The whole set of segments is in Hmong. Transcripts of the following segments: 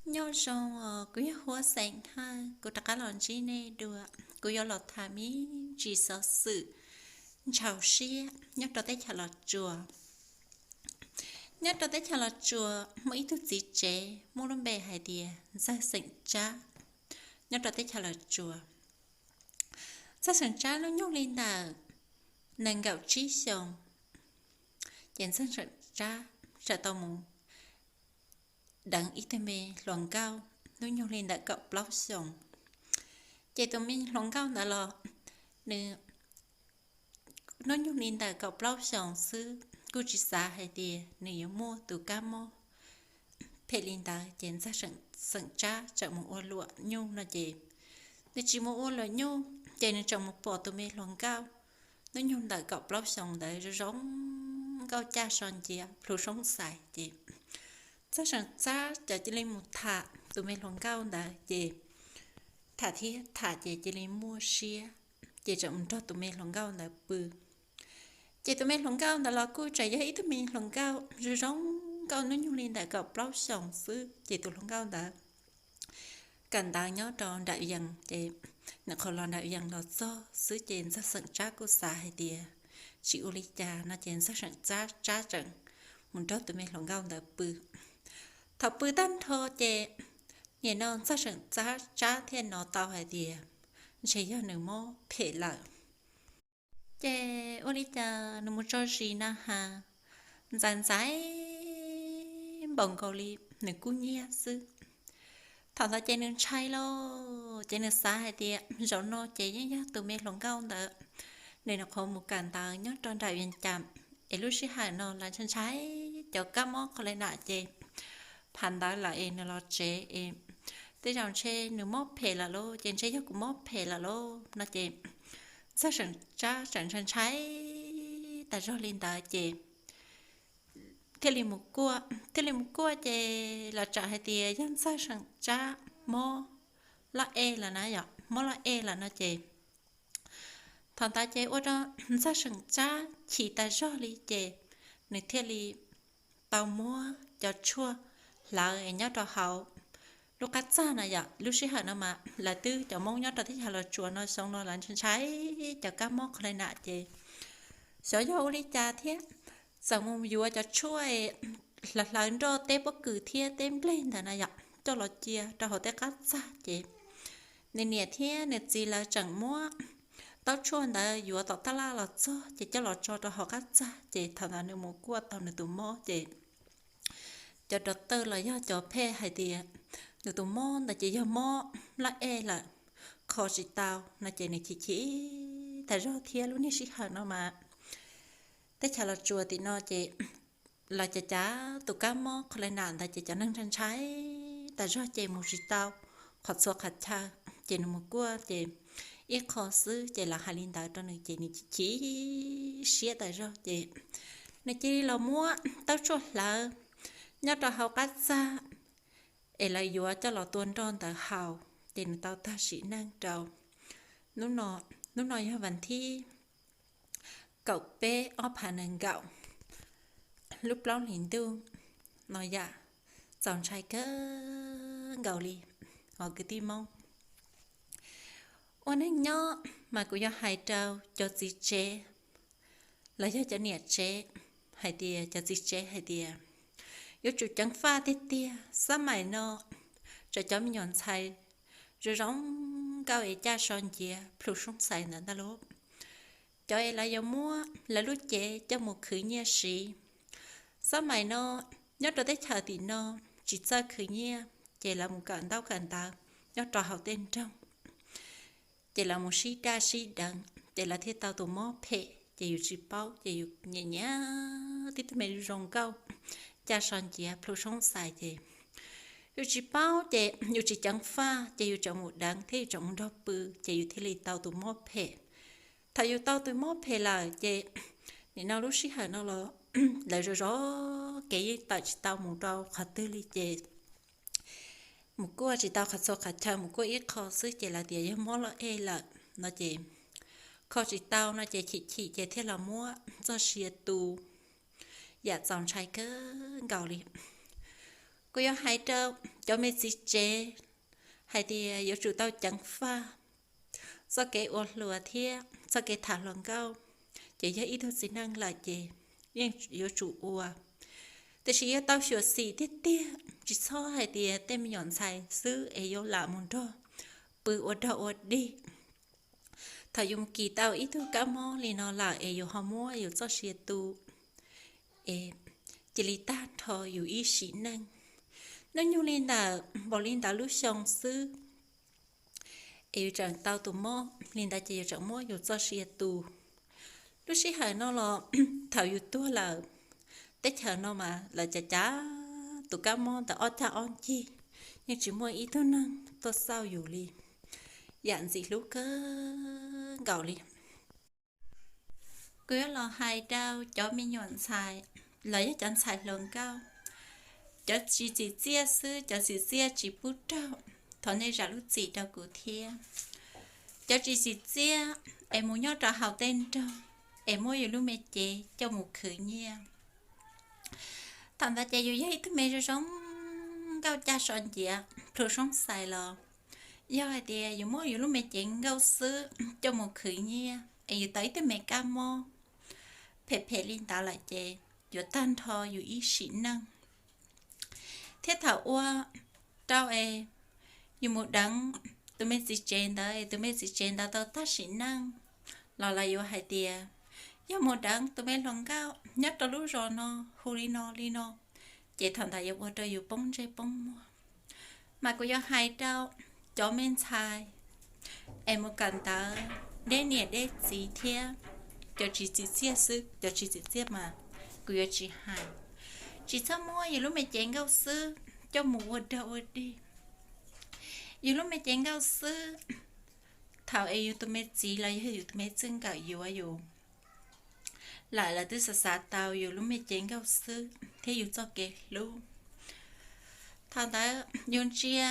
Nyob zoo os, kuv yog Huab Xeem Hawj, kuv rov qab los ntsib nej dua. Kuv yuav los tham me ntsis xov xwm ntshaus siab nyob rau teb chaws Los Tsuas. Nyob rau teb chaws Los Tsuas muaj ib tug txiv tsev muaj lub npe hais tias Ntxawg Xeem Tsab. Nyob rau teb chaws Los Tsuas, Ntxawg Xeem Tsab hnub nyoog li ntawm nees nkaum tsib xyoos, ces Ntxawg Xeem Tsab txawm tau mus deev ib tug me hluas nkauj hnub nyoog li ntawm kaum plaub xyoos. Ces tus me hluas nkauj ntawd los nws hnub nyoog li ntawm kaum plaub xyoos xwb, kuj tsis xav hais tias nws yuav muaj tus kab mob phem li ntawd. Ces Ntxawg Xeem Tsab txawm mus ua luam nyuj no ces nws tsis mus ua luam nyuj, ces nws txawm mus pom tus me hluas nkauj hnub nyoog ntawm kaum plaub xyoos ntawd zoo zoo nkauj caj so nciav plhu soob xais. Ces Ntxawg Xeem Tsab txawm cia li mus tham tus me hluas nkauj ntawd, ces tham thiab tham ces cia li muaj siab, ces txawm mus nrog tus me hluas nkauj ntawd pw. Ces tus me hluas nkauj ntawd los kuj tseem yog ib tug me hluas nkauj zoo zoo nkauj hnub nyoog li ntawm kaum plaub xyoos xwb. Ces tus hluas nkauj ntawd kawm ntawv nyob rau nram yees, ces nws qhuav los nram yees los txog xwb, ces Ntxawg Xeem Tsab kuj xav hais tias tsis ua li cas no, ces Ntxawg Xeem Tsab txawm mus nrog tus me hluas nkauj ntawd pw. Thaum pw tag nrho ces nim no Ntxawg Xeem Tsab thiaj hnov tau hais tias ntshe yog nws mob phem lawm. Ces ua li cas nws mus tso zis na has, ntxais ntxais npaum nkaus li nws kub nyiab xwb. Thaum ntawd ces nws ntshai lauj, ces nws xav hais tias zaum no ces yeej yog tus me hluas nkauj ntawd, nws nyuam qhuav mus kawm ntawv nyob rau nram Vias Cas, es lub sij hawm no lawv ntshai ntshai cov kab mob qhov le nam ces phav ntawv lawm es nws los tsev es tej zaum ntshe nws mob phem lawm lauj, ces ntshe yog kuv mob phem lawm lauj no ces Ntxawg Xeem Tsab txawm ntshai ntshai tas zog li ntawd ces thiaj li mus kuaj, thiaj li mus kuaj ces lawv txawm hais tias yog Ntxawg Xeem Tsab mob loj ej lawm na, yog mob loj ej lawm no ces thaum ntawd ces ua rau Ntxawg Xeem Tsab chim tas zog li ces nws thiaj li tau muab cov tshuaj hlawv es nyob rau hauv lub qab txaj na yom. Lub sij hawm no mas lawv twb cov Hmoob nyob rau teb chaws Los Tsuas no xyoo no lawv ntshai ntshai cov kab mob qhov le nam ces xyov yog ua li cas thiab txawm mus yuav cov tshuaj hlawv hlawv nroj teb pob kws thiab teb nplej ntawd na yom coj los cia rau hauv tej qab txaj ces nws niam thiab nws txiv lawv tseem muab taub tshuaj ntawd yuav tom taj laj los txog ces coj los tso rau hauv qab txaj ces thaum ntawd nws mus kuaj tau nws tus mob ces cov doctor los yog cov phem hais tias nws tus mob ntawd ces yog mob loj ej lawm, kho tsis tau no ces nws chim chim tas zog thiab lub niag sij hawm no mas teb chaws Los Tsuas tim no ces lawv cav cav tus kab mob qhov le nam ntawd ces cov neeg ntshai ntshai tas zog ces mus tsis tau qhov txhua qhov chaw ces nws mus kuaj ces ib qho xwb ces lawv hais li ntawd rau nws ces nws chim chim siab tas zog ces nws cia li los muab taub tshuaj hlawv nyob rau hauv qab txaj es lawv yuav coj los tua nroj ntawd haus ces nws tau tag sim neej rau hnub no yog vas thib kaum peb ob phav nees nkaum lub plaub hlis ntuj no yam txaus ntshai kawg nkaus li os kwv tij Hmoob. Ua neej nyob mas kuv yuav hais rau cov txiv tsev los yog cov niam tsev hais tias, cov txiv tsev hais tias yuav tsum ceev faj tiag tiag. Xab maim no tseem cov me nyuam ntxhais zoo zoo nkauj es caj so nciav plhu soob xais ntawd ntag lauj, cov es lawv yuav muab lawv lub cev coj mus khwv nyiaj siv. Xab maim no nyob rau teb chaws tim no tsis txawj khwv nyiaj ces lawv mus kawm ntaub kawm ntawv nyob rau hauv tej nroog ces lawv mus sib daj sib deev ces lawv thiaj tau tus mob phem ces yus tsis paub ces yus nyiam nyiam tib tug me zoo nkauj caj so nciav plhu soob xais ces yus tsis paub ces yus tsis ceev faj ces yus tseem mus deev thiab yus tseem mus nrog pw ces yus thiaj li tau tus mob phem. Thaum yus tau tus mob phem lawm ces nim no lub sij hawm no los lawv zov zov kev yeej tawm tsis tau mus rau qhov twg li ces mus kuaj tsis tau qhov txhua qhov chaw, mus kuaj ib qho xwb ces lawv tias yog mob loj ej lawm no ces kho tsis tau no ces chim chim ces thiaj los muab txoj sia tu. Yam txaus ntshai kawg nkaus li. Kuv yuav hais rau cov me txiv tsev hais tias yuav tsum tau ceev faj. Txoj kev ua hluas thiab txoj kev tham hluas nkauj ces yog ib tug txiv neej lawm ces yeej yuav tsum ua, tiam sis yuav tau xyuam xim tiag tiag, tsis txhob hais tias tej me nyuam ntxhais xwb es yuav lam mus nrog pw ua dog ua dig. Thaum yus mus kis tau ib tug kab mob li no lawm es yus ho muab yus txoj sia tu, es cia li tag nrho yus ib sim neej. Hnub nyoog li ntawm npaum li ntawd lub xyoo xwb es yus tseem tau tus mob li ntawd ces yus tseem muab yus txoj sia tu. Lub sij hawm no los thaum yus tuag lawm, teb chaws no mas lawv cav cav tus kab mob ntawm ob cag ob ncig, yeej tsis muaj ib tug neeg tuaj xauj yus li. Yam ntxim hlub kawg nkaus li. Kuv yuav los hais rau cov me nyuam ntxhais los yog cov ntxhais hluas nkauj, cov tsis tsim txiaj xwb, cov tsim txiaj tsis pub raug, thov nej zam lub txim rau kuv thiab. Cov tsis tsim txiaj es mus nyob rau hauv tej nroog es muab yus lub me cev coj mus khwv nyiaj. Thaum ntawd ces yus yog ib tug me zoo zoo nkauj caj so nciav plhu soob xais los, yog hais tias yus muab yus lub me cev nkauj xwb coj mus khwv nyiaj es yus tau ib tug me kab mob phem phem li ntawd lawm ces yuav tag nrho yus ib sim neej. Thiab thaum ua rau es yus mus deev tus me txiv tsev ntawd es tus me txiv tsev ntawd tau tag sim neej los lawv yuav hais tias yog mus deev tus me hluas nkauj nyob rau lub zos no hu li no li no, ces thaum ntawd yuav ua rau yus poob ntsej poob muag. Mas kuv yuav hais rau cov me ntxhais es mus kawm ntawv, deb niam deb txiv thiab cov tsis tsim txiaj xwb, cov tsis tsim txiaj mas kuv yuav tsis hais. Tsis txhob muab yus lub me cev nkauj xwb coj mus ua dog ua dig. Yus lub me cev nkauj xwb, thaum es yus tus me txiv los yog yus tus me txij nkawm yuav yus lawm, lawv twb xav xav tau yus lub me cev nkauj xwb thiab yus txoj kev hlub. Thaum ntawd yus ntsia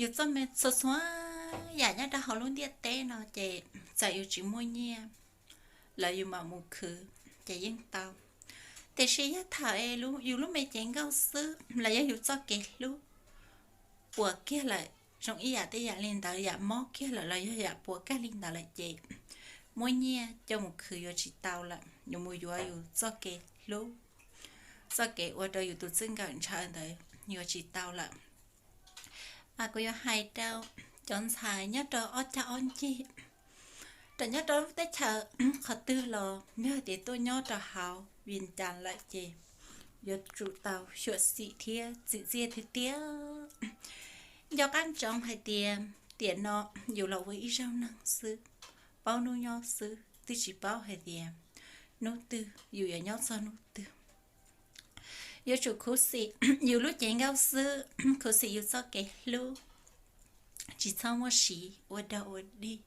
yus txoj me txhua txhua yam nyob rau hauv lub ntiaj teb no ces txawm yus tsis muaj nyiaj los yus mam mus khwv ces yeej tau. Tiam sis yog thaum es yus lub me cev nkauj xwb los yog yus txoj kev hlub puas kiag lawm, zoo ib yam tej yam li ntawd, yam mob kiag lawm los yog yam puas kiag li ntawd lawm ces muab nyiaj coj mus khwv yuav tsis tau lawm, yuav mus yuav yus txoj kev hlub, txoj kev ua rau yus tus txij nkawm ntshaw ntawd yuav tsis tau lawm. Mas kuv yuav hais rau cov ntxhais nyob rau ob cag ob ncig, rau nyob rau lub teb chaws qhov twg los yog tias tuaj nyob rau hauv Vias Cas lawm ces yuav tsum tau xyuam xim thiab tsim txiaj tiag tiag. Nco qab ntsoov hais tias tiam no yus los ua ib zaug neeg xwb, paub hnub nyob xwb, twb tsis paub hais tias hnub twg yus yuav nyob txog hnub twg. Yuav tsum khuv xim yus lub cev nkauj xwb, khuv xim yus txoj kev hlub, tsis txhob muaj siv ua dog ua dig.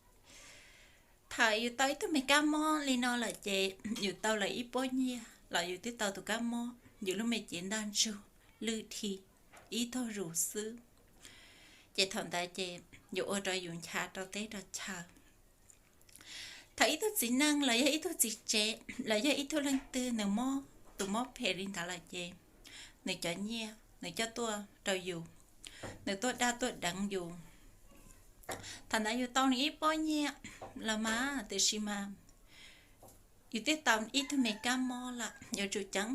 Thaum yus tau ib tug me kab mob li no lawm ces yus tau lawm ib pob nyiaj los yus twb tau tus kab mob, yus lub me cev ntaj ntsug lwj dhi ib tog zus xwb. Ces thaum ntawd ces yuav ua rau yus ncha rau teb rau chaw. Thaum ib tug txiv neej los yog ib tug txiv tsev los yog ib tug leej twg nws mob tus mob phem li ntawd lawm ces nws cov nyiaj nws coj tuaj rau yus, nws tuaj daj tuaj deev yus. Thaum ntawd yus tau nws ib pob nyiaj los mas, tiam sis mas yus twb tau ib tug me kab mob lawm, yuav tsum ceev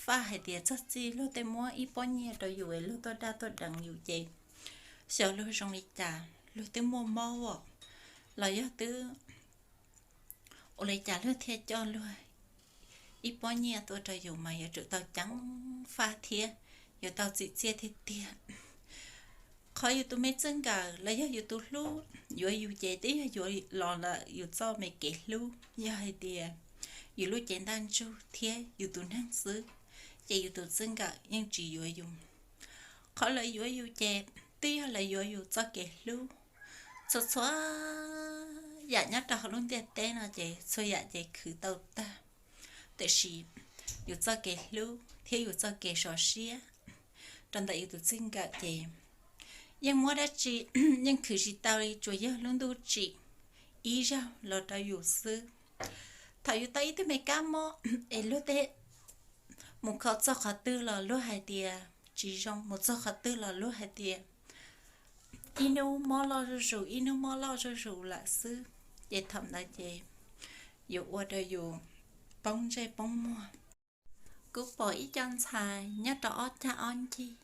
faj hais tias txog txij luag tej muab ib pob nyiaj rau yus es luag tuaj daj tuaj deev yus ces xyov luag zoo li cas, luag twb muaj mob os, los yog twb ua li cas luag thiaj coj luag ib pob nyiaj tuaj rau yus, mas yuav tsum tau ceev faj thiab yuav tau txim txiaj tiag tiag. Qhov yus tus me txij nkawm los yog yus tus hlub yuav yus ces twb yog yuav los ntawm yus txoj me kev hlub. Yog hais tias yus lub cev ntaj ntsug thiab yus tus neeg xwb, ces yus tus txij nkawm yeej tsis yuav yus. Qhov lawv yuav yus ces twb yog lawv yuav yus txoj kev hlub. Txhua txhua yam nyob rau hauv lub ntiaj teb no ces txhua yam ces khwv tau tag, tiam sis yus txoj kev hlub thiab yus txoj kev sov siab rau ntawm yus tus txij nkawm ces yeej muab dab tsi yeej khwv tsis tau li, tsuas yog lub ntuj tsim ib zaug los rau yus xwb. Thaum yus tau ib tug me kab mob es luag tej mus kho txog qhov twg los luag hais tias tsis zoo, mus txog qhov twg los luag hais tias ib hnub mob loj zuj zus, ib hnub mob loj zuj zus lawm xwb. Ces thaum ntawd ces yuav ua rau yus poob ntsej poob muag. Kuv pom ib co ntxhais nyob rau ob cag ob ncig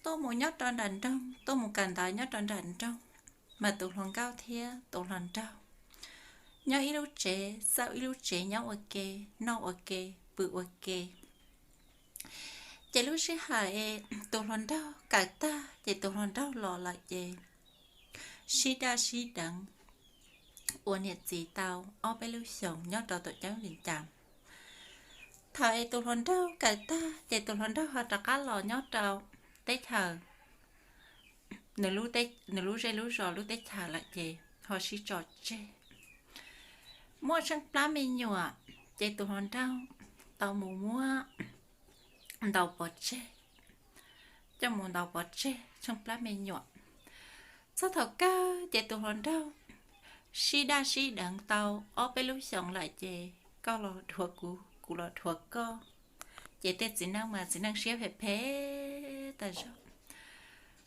tuaj mus nyob rau nram nroog, tuaj mus kawm ntawv nyob rau nram nroog, mas tus hluas nkauj thiab tus hluas nraug nyob ib lub tsev, xauj ib lub tsev, nyob ua ke, noj ua ke, pw ua ke. Ces lub sij hawm es tus hluas nraug kawm tag ces tus hluas nraug los lawm ces sib daj sib deev ua niam txiv tau ob peb lub xyoos nyob rau tom ceeb Vias Cas. Thaum es tus hluas nraug kawm tag ces tus hluas nraug ho rov qab los nyob rau teb chaws, nws lub zej lub zos lub teb chaws lawm ces ho sib tso tseg. Muaj tsheej plab me nyuam ces tus hluas nraug tau mus muab ntaus pov tseg, coj mus ntaus pov tseg tsheej plab me nyuam. Txog thaum kawg ces tus hluas nraug sib daj sib deev tau ob peb lub xyoos lawm ces koj los dhuav kuv, kuv los dhuav koj. Ces tej txiv neej mas txiv neej siab phem phem tas zog.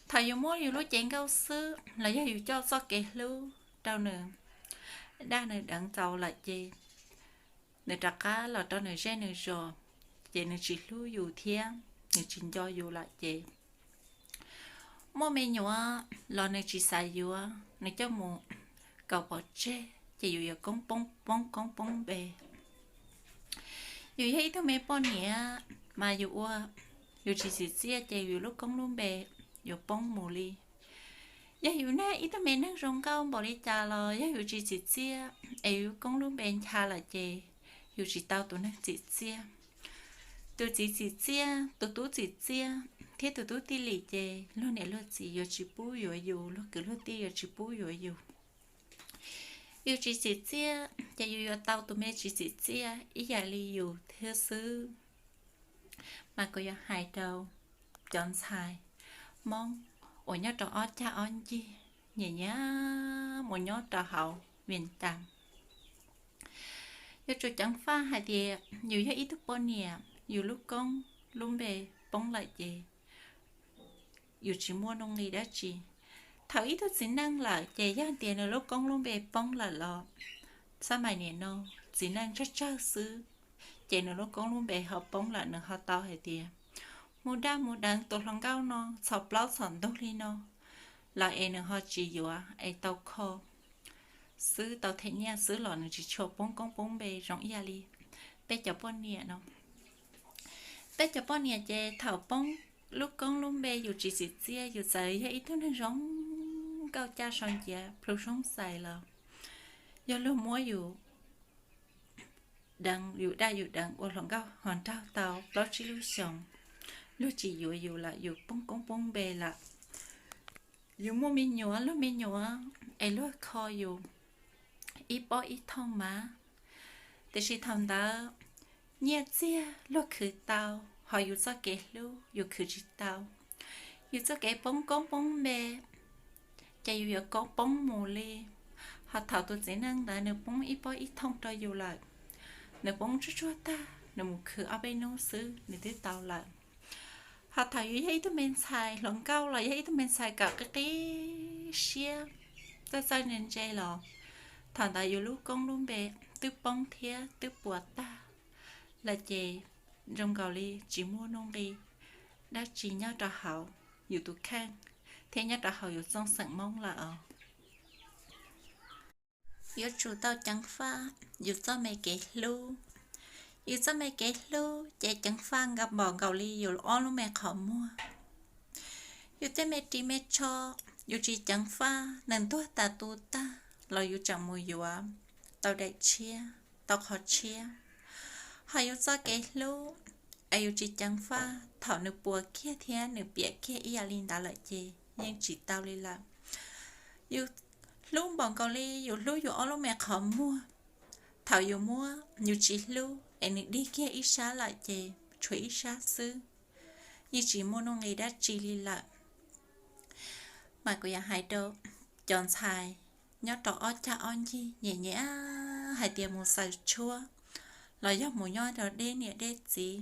Thaum yus muab yus lub cev nkauj xwb los yog yus coj txoj kev hlub rau nws, daj nws deev txaus lawm ces nws rov qab los rau nws zej nws zos, ces nws tsis hlub yus thiab nws tsis nco yus lawm ces muaj me nyuam los nws tsis xav yuav, nws coj mus kaus pov tseg ces yus yuav koob poob poob koob poob npe. Yus yog ib tug me poj niam mas yus ua, yus tsis txim txiaj ces yus lub koob lub npe yuav poob mus li. Yog yus ne ib tug me neeg zoo nkauj npaum li cas los yog yus tsis txim txiaj es yus lub koob lub npe ncha lawm ces yus tsis tau tus neeg txim txiaj. Tus txiv txim txiaj, tus tub txim txiaj, thiab tus tub tij lim ces luag niam luag txiv yuav tsis pub yuav yus, luag kwv luag tij yuav tsis pub yuav yus. Yus tsis txim txiaj ces yus yuav tau tus me tsis txim txiaj ib yam li yus thiab xwb. Mas kuv yuav hais rau cov ntxhais Hmoob uas nyob rau ob cag ob ncig nyiam nyiam mus nyob rau hauv Vias Cas, yuav tsum ceev faj hais tias yus yog ib tug poj niam, yus lub koob lub npe poob lawm ces yus tsis muaj nuj nqis dab tsi. Thaum ib tug txiv neej lawm ces yog tias nws lub koob lub npe poob lawm los, xab mais niam no txiv neej tsawg tsawg xwb, ces nws lub koob lub npe ho poob lawm nws ho tau hais tias mus daj mus deev tus hluas nkauj no txhom plaub txhom ntug li no los es nws ho tsis yuav es tau kho xwb, tau them nyiaj xwb los nws tsis tshua poob koob poob npe zoo ib yam li peb cov poj niam no. Peb cov poj niam ces thaum poob lub koob lub npe yus tsis txim txiaj, yus txawm yog ib tug neeg zoo nkauj caj sau nciav plhu soob xais los yog luag muab yus deev, yus daj yus deev ua hluas nkauj hluas nraug tau plaub tsib lub xyoos, luag tsis yuav yus lawm, yus poob koob poob npe lawm. Yus muaj me nyuam, luag me nyuam es luag kho yus ib pob ib thooj mas, tiam sis thaum ntawd nyiaj txiag luag khwv tau, ho yus txoj kev hlub yus khwv tsis tau. Yus txoj kev poob koob poob npe ces yus yuav koob poob mus li. Ho thaum tus txiv neej ntawd nws poob ib pob ib thooj rau yus lawm, nws poob tsuag tsuag tag, nws mus khwv ob peb hnub xwb nws twb tau lawm. Ho thaum yus yog ib tug me ntxhais hluas nkauj los yog ib tug me ntxhais kawm qib qib siab, txawj txawj ntse ntse los, thaum ntawd yus lub koob lub npe twb poob thiab twb puas tag lawm ces zoo nkaus li tsis muaj nuj nqis dab tsi nyob rau hauv yus tus kheej thiab nyob rau hauv yus txoj xeem Hmoob lawm os. Yuav tsum tau ceev faj yus txoj me kev hlub. Yus txoj me kev hlub ces ceev faj nkaus npaum nkaus li yus ob lub me qhov muag. Yus tej me ris me tsho, yus tsis ceev faj nws ntuag tas tu tag los yus tseem mus yuav tau daim tshiab, tau qhov tshiab. Ho yus txoj kev hlub es yus tsis ceev faj, thaum nws puas kiag thiab nws piam kiag ib yam li ntawd lawm ces yeej tsis tau li lawm. Yus hlub npaum nkaus li yus hlub yus ob lub me qhov muag. Thaum yus muab yus tsis hlub es nws dig kiag ib sab lawm ces tshuav ib sab xwb, yeej tsis muaj nuj nqis dab tsi li lawm. Mas kuv yuav hais rau cov ntxhais nyob rau ob cag ob ncig nyiam nyiam hais tias mus xaws tshuab los yog mus nyob rau deb niam deb txiv,